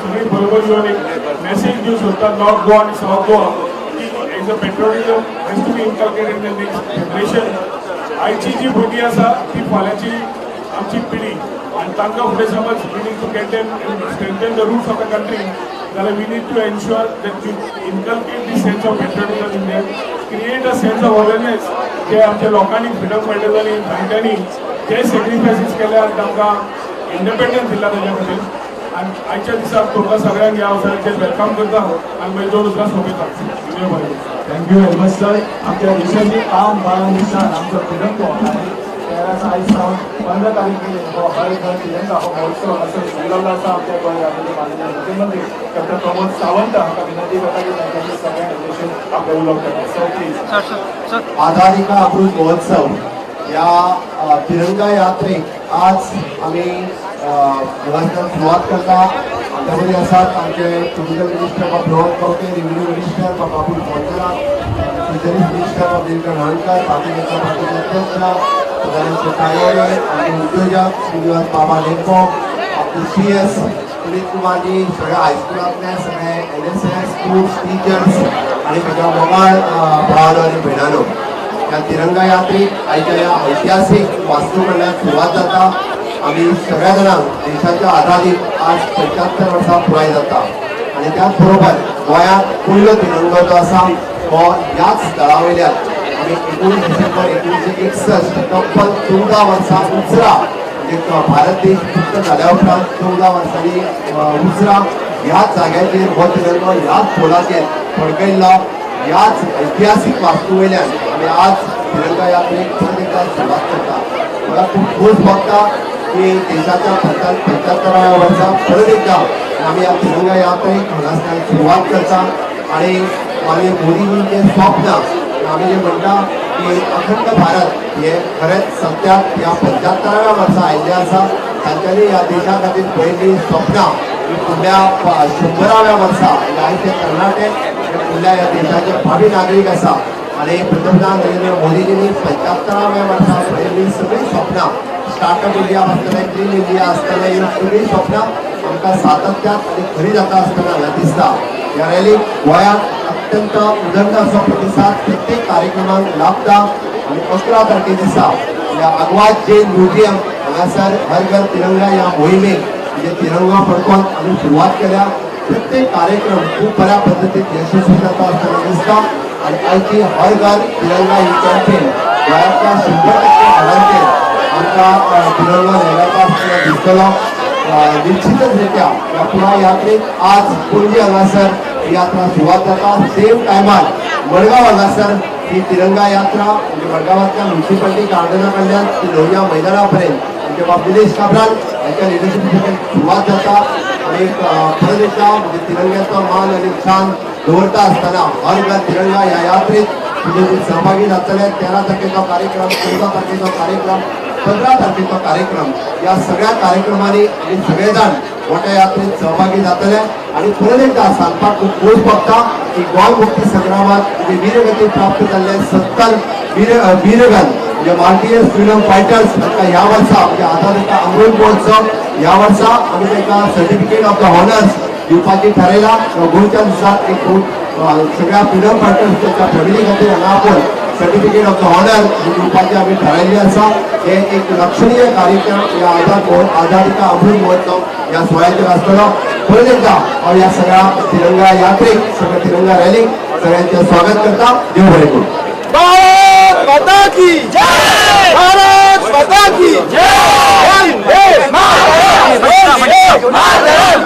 सगळीं बरोबर येवन एक मॅसेज दिवंक सोदता नॉर्थ गोवा आनी सावथ गोवा की as a patriotism has to be inculcated in the next generation. आयची जी भुरगीं आसा ती फाल्यांची आमची पिढी आनी तांकां फुडें समज we need to get them and strengthen the roots of the country जाल्यार we need to ensure that we inculcate the sense of patriotism in them, create a sense of awareness जे आमच्या लोकांनी, फ्रिडम फायटर्सांनी, जाणट्यांनी जे सेक्रिफायसीस केले आनी तांकां independence दिला ताच्या खातीर. आनी आयच्या दिसाक तुमकां सगळ्यांक ह्या अवसराचेर welcome करता आनी मागीर दोन उतरां सोंपयता. देव बरें करूं. Thank you very much sir. आमच्या देशाची आन बान शान आमचो तिरंगो आनी तेरा आयज सावन 15 तारीख मेरेन हो हर घर तिरंगा हो महोत्सव हांगासर सुरू जाल्लो आसा. आमच्या गोंय राज्याचे माननीय मुख्यमंत्री डॉक्टर प्रमोद सावंत हांकां विनंती करता की तांच्यांनी सगळ्यांक उद्देशून आपलें उलोवप करता. Sir, please. आझादी का अमृत महोत्सव या तिरंगा यात्रेक आज आमी हांगासर सुरवात करता. आमच्या आसात आमचे टुरिझम मिनिस्टर बाब रोहन खंवटे, रेव्हेन्यू मिनिस्टर बाब बाबूल मोंसेरात, फिशरीज मिनिस्टर बाब दिनकर हळर्णकर, भारतीय जनता पार्टीचे अध्यक्ष सदानंद तायवाडे, आमचे उद्योजक श्रीनिवास बाबा धेंपो, आमचे सी एस पुनीत कुमारजी, सगळ्या हायस्कुलांतले सगळे एनएसएस, स्कूल्स, टिचर्स आणि म्हज्या मोगाळ भावानो आनी भयणानो, ह्या तिरंगा यात्रेक आयच्या ह्या ऐतिहासीक वास्तू कडल्यान सुरवात जाता. आमी सगळ्या जाणांक देशाच्या आझादीक आज 75 वर्सां पुराय जाता आनी त्याच बरोबर गोंयांत पयलो तिरंगो जो आसा हो ह्याच स्थळा वयल्यान आमी 19 डिसेंबर 1961, तब्बल 14 वर्सां उसरा, म्हणजे भारत देश मुक्त जाल्या उपरांत 14 वर्सांनी उसरा ह्याच जाग्याचेर हो तिरंगो ह्याच पोलाचेर फडकयल्लो. ह्याच ऐतिहासीक वास्तू वयल्यान आमी आज तिरंगा यात्रेक परत एकदा सुरवात करता. मला खूप खोस भोगता की देशाच्या 75व्या वर्सा परत एकदा आमी ह्या तिरंगा यात्रेक हांगासर सुरवात करता आणि माननीय मोदीजींचे स्वप्न, आमी जे म्हणटा की अखंड भारत, हे खरेंच सत्यात ह्या 75व्या वर्सा आयिल्लें आसा. तांच्यांनी ह्या देशा खातीर पळयल्लीं स्वप्नां ही फुडल्या 100व्या वर्सा, म्हणजे आयचे तरणाटे हे फुडल्या ह्या देशाचे भावी नागरीक आसा आणि पंतप्रधान नरेंद्र मोदीजींनी 75व्या वर्सा पळयल्लीं सगळीं स्वप्नां, स्टार्टअप इंडिया आसतलें, क्लीन इंडिया आसतलें, ही सगळीं स्वप्नां आमकां सातत्यात आनी खरी जाता आसतना हांगा दिसता. ह्या रॅलीक गोंयांत अत्यंत उदंड असो प्रतिसाद प्रत्येक कार्यक्रमाक लाभता आनी 11 तारखे दिसा ह्या आगवाद जैन म्युझियम हांगासर हर घर तिरंगा ह्या मोहिमेक, म्हणजे तिरंगा फडकोवन आमी सुरवात केल्या. प्रत्येक कार्यक्रम खूब बऱ्या पद्दतीन यशस्वी जाता आसतना दिसता आनी आयची हर घर तिरंगा ही कॅम्पेन गोंयांतल्या 100% घरांचेर आमकां तिरंगा लहराता आसतना दिसतलो. निश्चितच रित्या ह्या पुराय यात्रेक आज पणजी हांगासर ही यात्रा सुरवात जाता. सेम टायमार मडगांव हांगासर ही तिरंगा यात्रा, म्हणजे मडगांवांतल्या म्युन्सिपाल्टी गार्डना कडल्यान ती लोहिया मैदाना पर्यंत आमचे बाब निलेश काब्राल हांच्या लिडरशिपी सुरवात जाता आणि परत एकदा म्हणजे तिरंग्याचो मान आनी शान दवरता आसतना हर घर तिरंगा ह्या यात्रेत तुजे सहभागी जातले. 13 तारखेचो कार्यक्रम, 14 तारखेचो कार्यक्रम, 15 तारखेचो कार्यक्रम, या सगळ्या कार्यक्रमांनी आमी सगळे जाण मोठ्या यात्रेत सहभागी जातले. आणि परत एकदा सांगपाक खूब खोस भोगता की गोंय मुक्ती संग्रामात म्हणजे वीरगती प्राप्त जाल्ले 70 वीरगण, म्हणजे मार्टियर्स, फ्रिडम फायटर्स, तांकां ह्या वर्सा, म्हणजे आतां तांकां अमृत महोत्सव ह्या वर्सा आमी तांकां सर्टिफिकेट ऑफ the honours दिवपाची थारायला. गोंयच्या दिसात एक खूब सगळ्या फ्रिडम फायटर्स तांच्या फॅमिली खातीर हांगा आपोवन सर्टिफिकेट ऑफ the honour दिवपाची आमी थारायल्ली आसा. हे एक लक्षणीय कार्यक्रम ह्या आझादी का अमृत महोत्सव ह्या सुवाळ्याचेर आसतलो. परत एकदा हांव ह्या सगळ्या तिरंगा यात्रेक, सगळ्या तिरंगा रॅलीक सगळ्यांचे स्वागत करता. देव बरें करूं. भारत माता की जय! भारत माता की जय! वंदे मातरम! वंदे मातरम!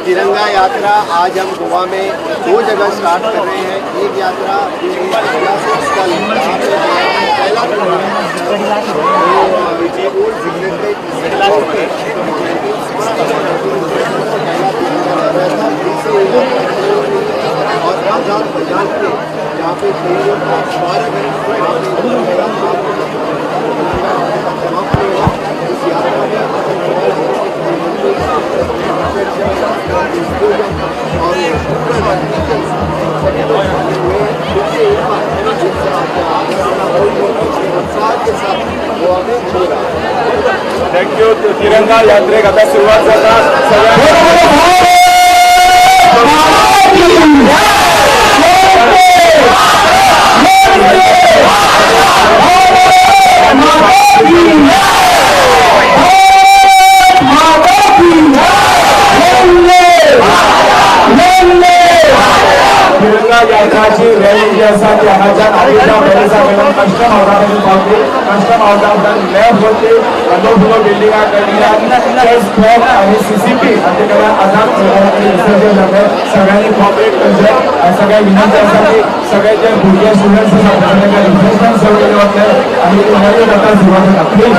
तिरंगा यात्रा आज हम गोवा में दो जगह स्टार्ट कर रहे हैं. एक यात्रा ये ऐतिहासिक स्थल, जहाँ पे पहला ओल्ड सेक्रेटरीट पे 1960 पहला तिरंगा लहराया था, फिर से ये यात्रा शुरू हो रही है और आज़ाद मैदान पे, जहाँ पे शहीदों का स्मारक है, वहाँ पे तिरंगा का समापन होगा. इस यात्रा में और स्टूडेंट, टीचर्स, सभी लोग शामिल हुए हैं. फिर से एक बार इस उत्साह के साथ गोवा में हो रहा है. Thank you. तिरंगा. तिरंगा यात्रेक आता सुरवात जाता. तिरंगा यात्राची रॅली जी आसा ती हांगाच्यान आदित्य पॅलेसा कडल्यान कस्टम हावसा कडेन पावली. कस्टम हावसा उपरांत लेफ्ट वतली रंगोफुलो बिल्डिंगा कडल्यान चर्च स्क्वेअर आनी सीसीपी हाचे कडल्यान आझाद मैदाना कडेन विसर्जन जातलें. सगळ्यांनी कॉपरेट करचें आनी सगळ्यांक विनंती आसा की सगळे जे भुरगे स्टुडंट्स आसा तांकां रिफ्रेशमेंट सर्व केलें वतलें आनी रॅली आतां सुरवात जाता. प्लीज.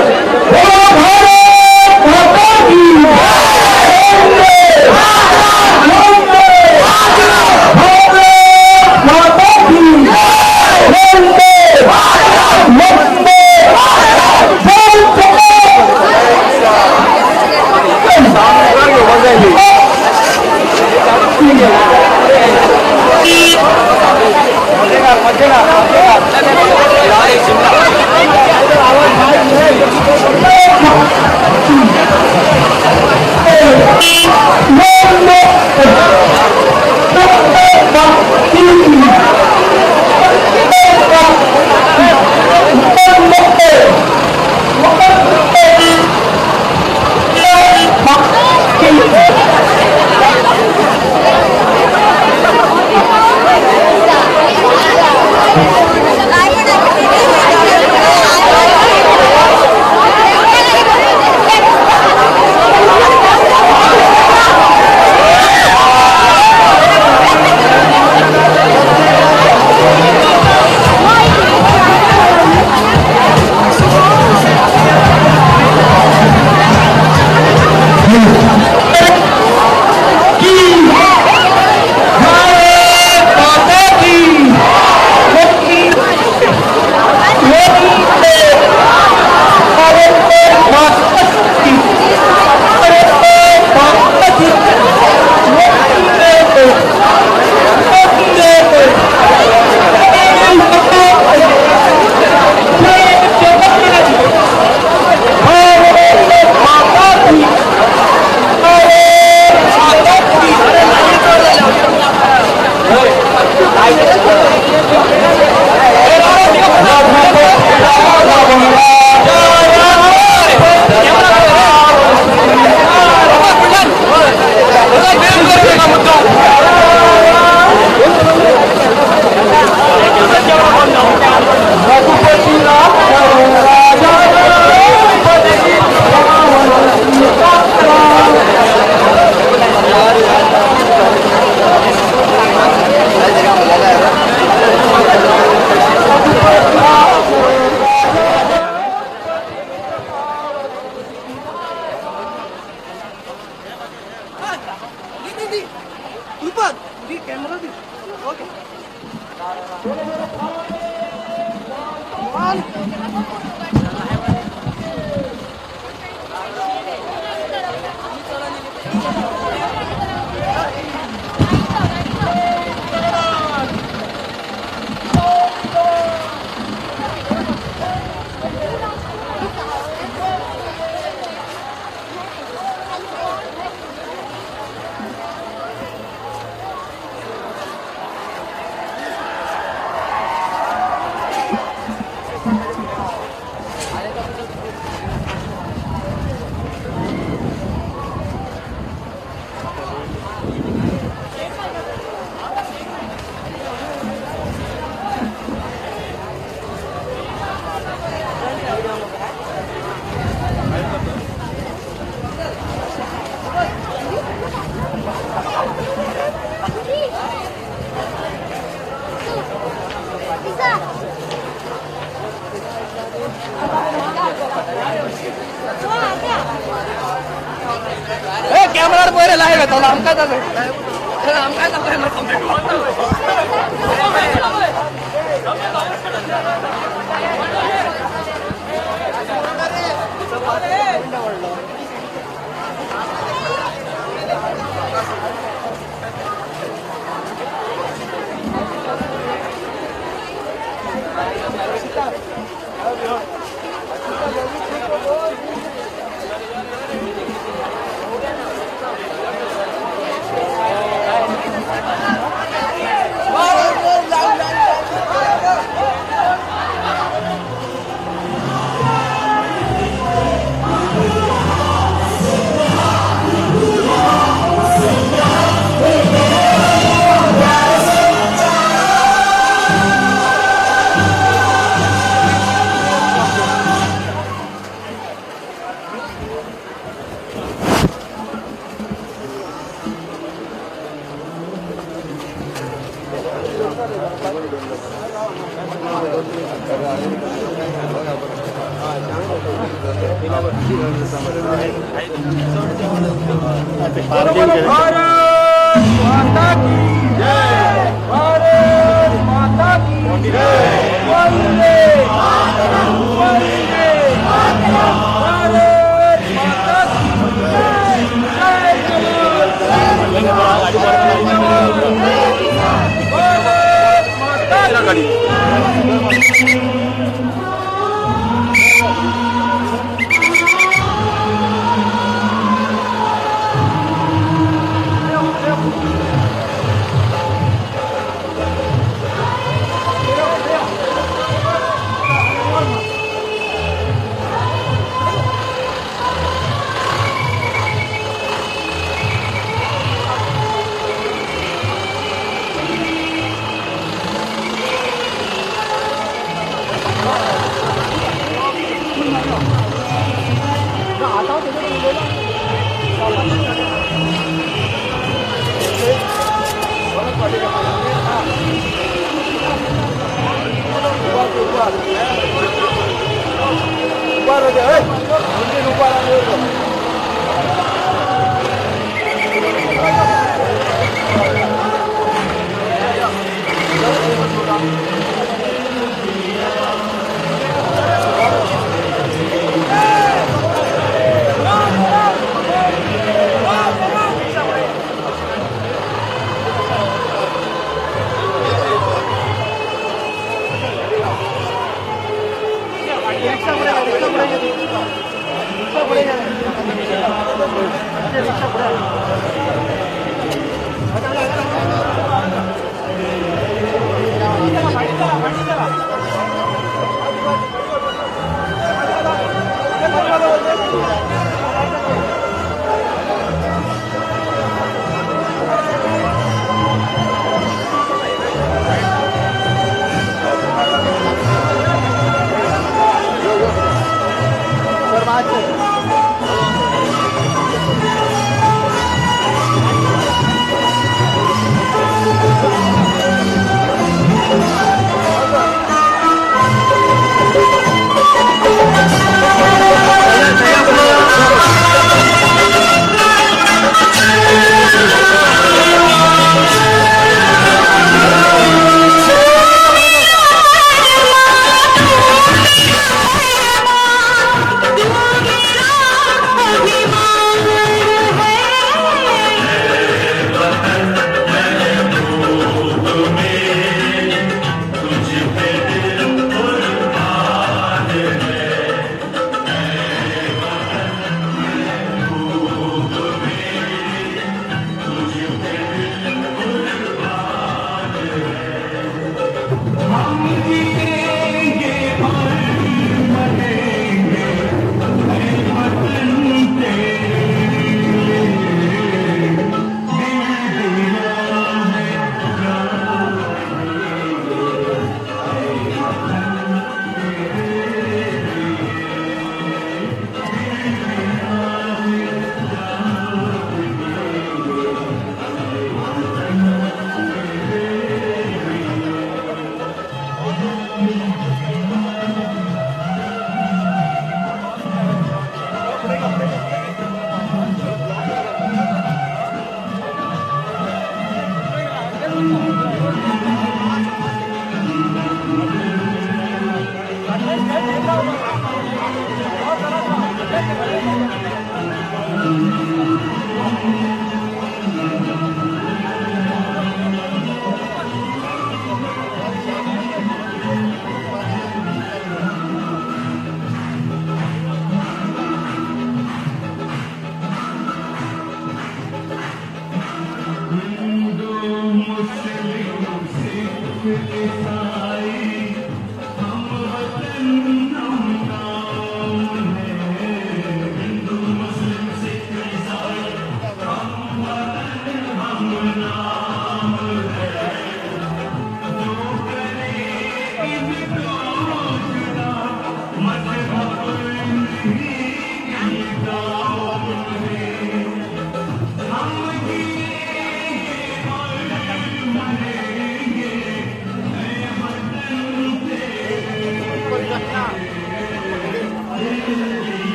कॅमेरा पयर लायव्ह येतलो आमकां जाता आमकां जाता. भारत माता की जय, भारत माता की जय, वंदे मातरम, वंदे मातरम, भारत माता की जय, जय जवान, जय जवान, जय किसान, भारत माता की।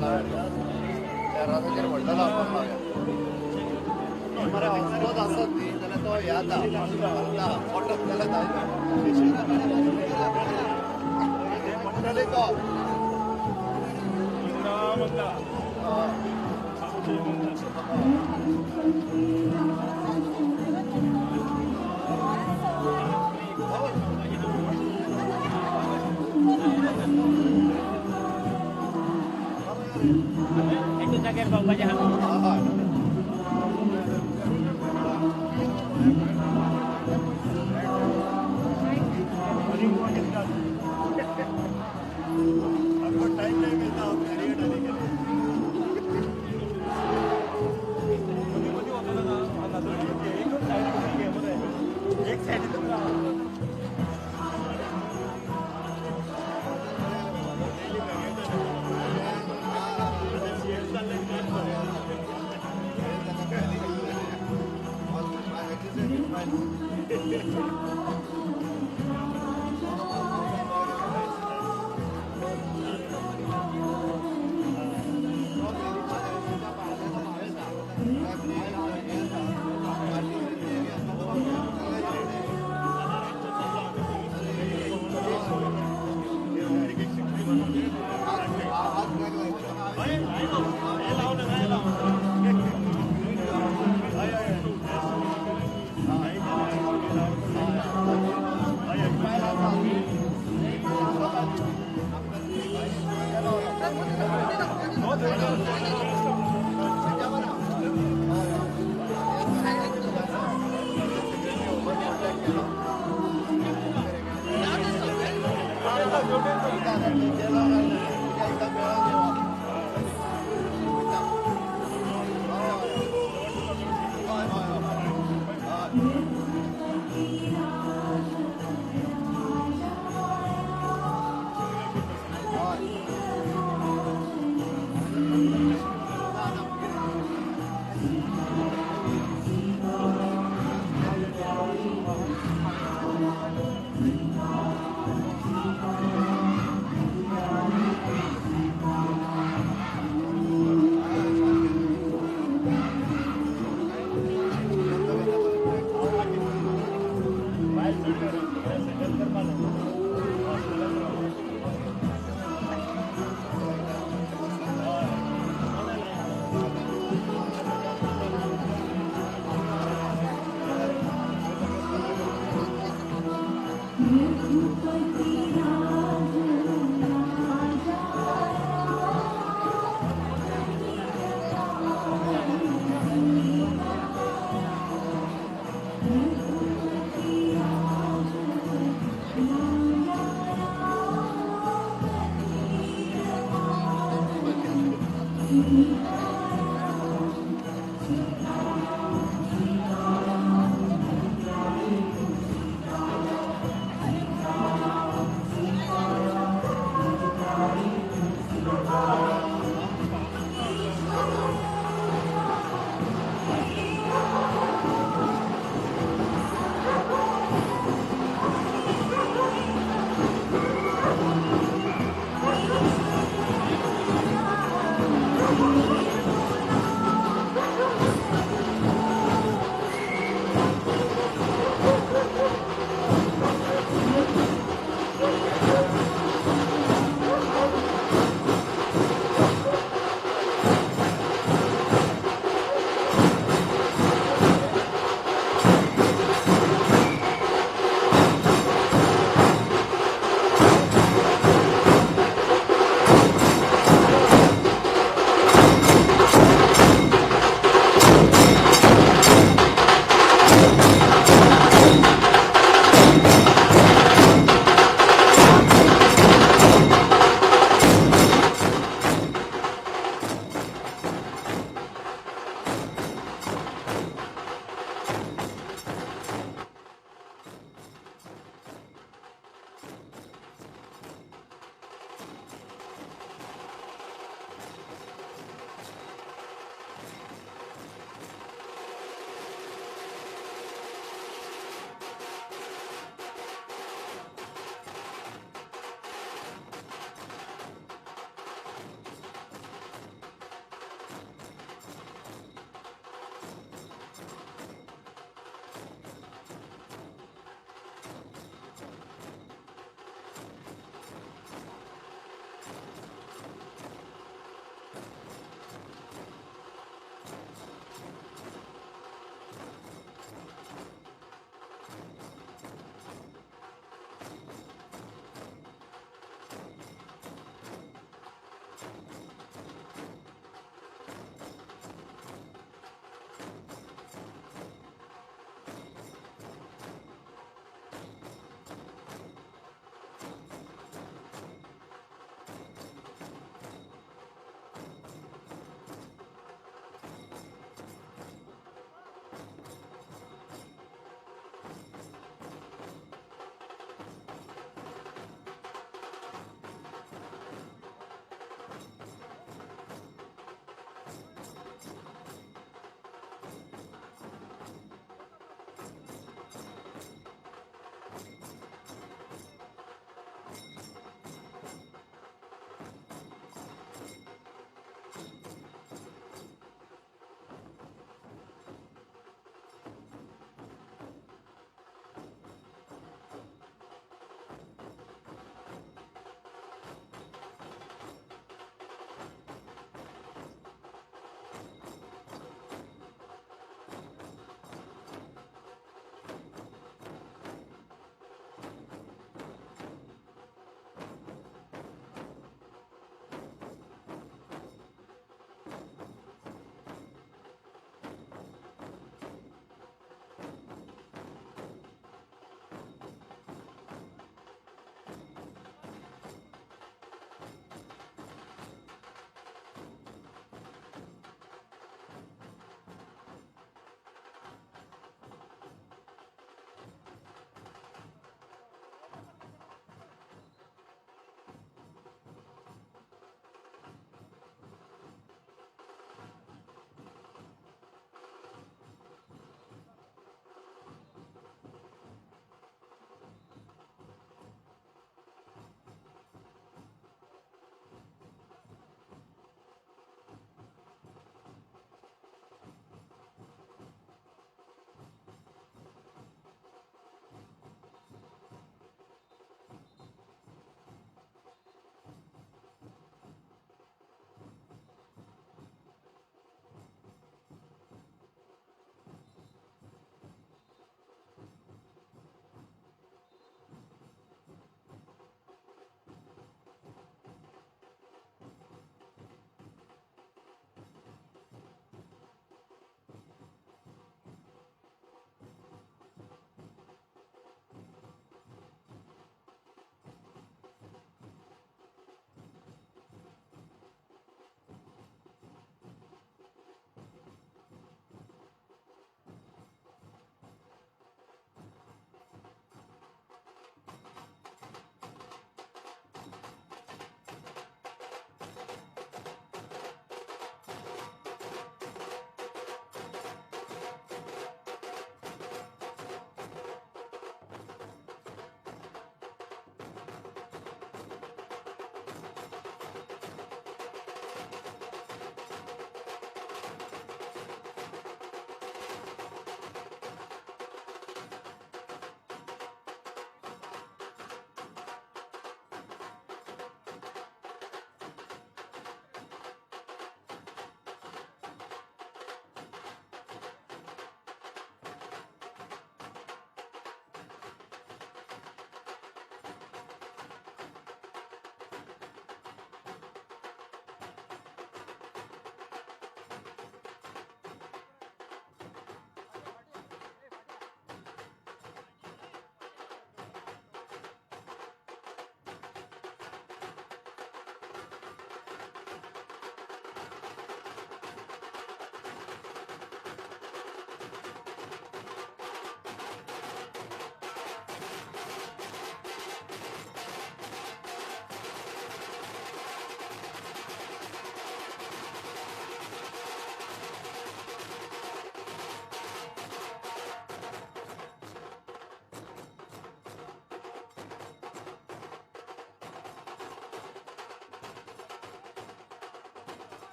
तेर्रासाचेर व्हडलो लावपाक लावया. मरे हसलोच आसत न्ही जाल्यार तो हें जाता, पटत जाल्यार जायना म्हणटले तो. एकूच जाग्यार पावपाचें आहा. टाइम नहीं मिलता बैरियर डालने के लिए. एक side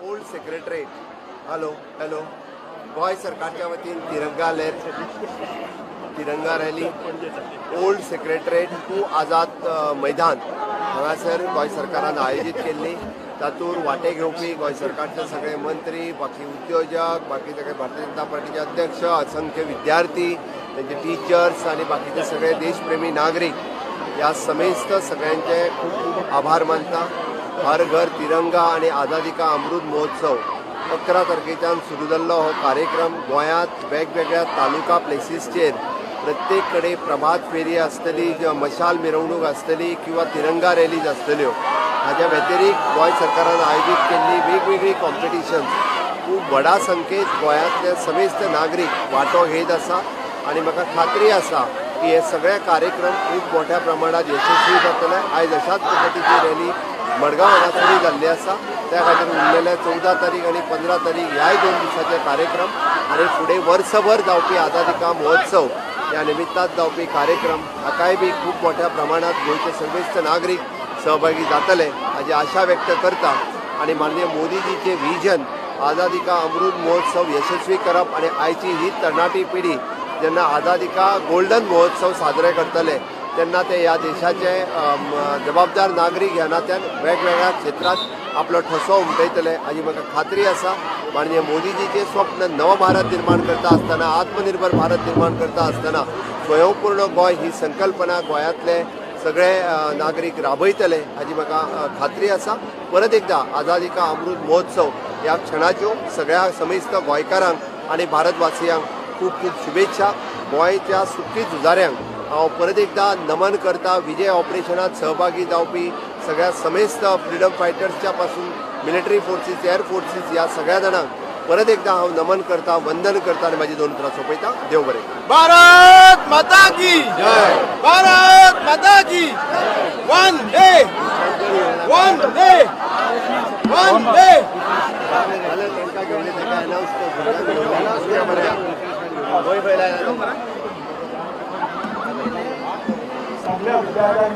Old Secretariat. Hello, hello. Goa सरकारच्या वतीन तिरंगा लहर, तिरंगा rally old secretariat to Azad Maidan हांगासर गोंय सरकारान आयोजीत केल्ली. तातूंत वांटे घेवपी गोंय सरकारचे सगळे मंत्री, बाकी उद्योजक, बाकी सगळे भारतीय जनता पार्टीचे अध्यक्ष, असंख्य विद्यार्थी, तेंचे टिचर्स आनी बाकीचे सगळे देशप्रेमी नागरीक, ह्या समेस्त सगळ्यांचे खूब खूब आभार मानता. हर घर तिरंगा आणि आझादी का अमृत महोत्सव 11 तारखेच्यान सुरू जाल्लो हो कार्यक्रम गोंयांत वेगवेगळ्या तालुका प्लेसीसचेर प्रत्येक कडेन प्रभात फेरी आसतली, मशाल मिरवणूक आसतली किंवा तिरंगा रॅलीज आसतल्यो. हाज्या व्यतिरिक्त गोंय सरकारान आयोजीत केल्ली वेगवेगळी कॉम्पिटिशन्स खूब व्हडा संख्येत गोंयांतले समेस्त नागरीक वांटो घेत आसा आनी म्हाका खात्री आसा की हे सगळे कार्यक्रम खूब मोठ्या प्रमाणात यशस्वी जातले. आयज अशाच पद्दतीची रॅली मडगांव हांगा सुरू जाल्ली आसा. त्या खातीर उरलेले 14 तारीख आनी 15 तारीख ह्याय 2 दिसाचे कार्यक्रम आनी फुडें वर्सभर जावपी आझादी का महोत्सव ह्या निमित्तान जावपी कार्यक्रम हाकाय बी खूब मोठ्या प्रमाणात गोंयचे समेस्त नागरीक सहभागी जातले हाजी आशा व्यक्त करता. आनी माननीय मोदीजीचे विजन आझादी का अमृत महोत्सव यशस्वी करप आनी आयची ही तरणाटी पिढी जेन्ना आझादी का गोल्डन महोत्सव साजरे करतले तेन्ना ते ह्या देशाचे जबाबदार नागरीक ह्या नात्यान वेगवेगळ्या क्षेत्रांत आपलो ठसो उमटयतले हाजी म्हाका खात्री आसा. माननीय मोदीजीचे स्वप्न नव भारत निर्माण करता आसतना, आत्मनिर्भर भारत निर्माण करता आसतना स्वयंपूर्ण गोंय ही संकल्पना गोंयांतले सगळे नागरीक राबयतले हाजी म्हाका खात्री आसा. परत एकदा आझादी का अमृत महोत्सव ह्या क्षणाच्यो सगळ्या समेस्त गोंयकारांक आनी भारतवासियांक खूब खूब शुभेच्छा. गोंयच्या सुटकी झुजाऱ्यांक हांव परत एकदा नमन करता. विजय ऑपरेशनात सहभागी जावपी सगळ्या समेस्त फ्रिडम फायटर्सच्या पासून मिलिटरी फोर्सीस, एअर फोर्सीस ह्या सगळ्या जाणांक परत एकदा हांव नमन करता, वंदन करता आनी म्हाजी 2 उतरां सोंपयता. देव बरें. भारत माता की जय. भारत माता की. वंदे वंदे वंदे. जाल्यार तांकां घेवन ताका अनावन्स कर. बरें, गोंय खंय सगळ्या विद्यार्थ्यांनी.